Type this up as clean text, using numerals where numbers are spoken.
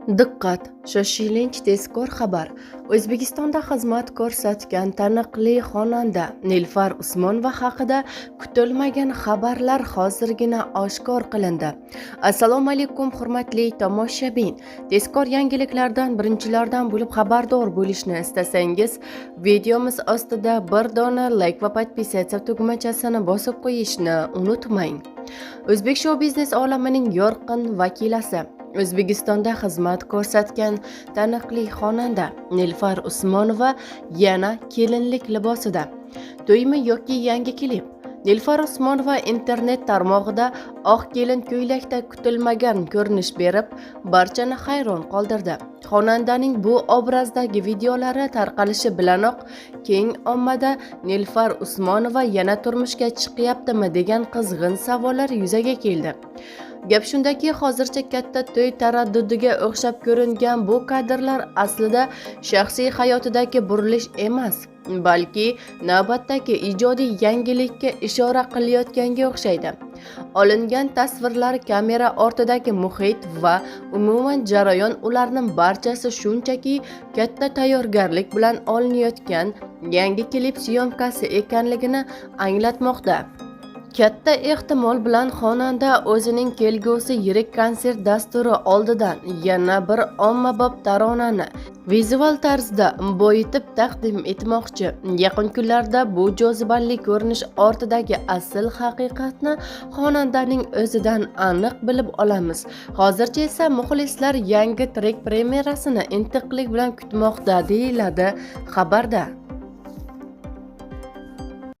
Diqqat! Shoshilinch tezkor xabar. O'zbekistonda xizmat ko'rsatgan taniqli xonanda Nilufar Usmonova haqida kutilmagan xabarlar hozirgina oshkor qilindi. Assalomu alaykum, hurmatli tomoshabin. Tezkor yangiliklardan birinchilardan bo'lib xabardor bo'lishni istasangiz, videomiz ostida bir dona like va подписаться tugmachasini bosib qo'yishni unutmang. O'zbek shou biznes olamining yorqin vakilasi, O'zbekistonda xizmat ko'rsatgan taniqli xonanda Nilufar Usmonova yana kelinlik libosida. To'ymi yoki yangi klip? Nilufar Usmonova internet tarmog'ida oq kelin ko'ylakda kutilmagan ko'rinish berib, barchani hayron qoldirdi. Xonandaning bu obrazdagi videolari tarqalishi bilanoq keng ommada Nilufar Usmonova yana turmushga chiqyaptimi degan qizg'in savollar yuzaga keldi. Gap shundaki, hozircha katta to'y taraddudiga o'xshab ko'ringan bu kadrlar aslida shaxsiy hayotidagi burilish emas, balki navbatdagi ijodiy yangilikka ishora qilayotganga o'xshaydi. Olingan tasvirlar, kamera ortidagi muhit va umuman jarayon, ularning barchasi shunchaki katta tayyorgarlik bilan olinayotgan yangi klip syomkasi ekanligini anglatmoqda. Katta ehtimol bilan xonanda o'zining kelgusi yirik konsert dasturi oldidan yana bir ommabop taronani vizual tarzda boyitib taqdim etmoqchi. Yaqin kunlarda bu jozibali ko'rinish ortidagi asl haqiqatni xonandaning o'zidan aniq bilib olamiz. Hozircha esa muxlislar yangi trek premyerasini intiqlik bilan kutmoqda, deyiladi xabarda.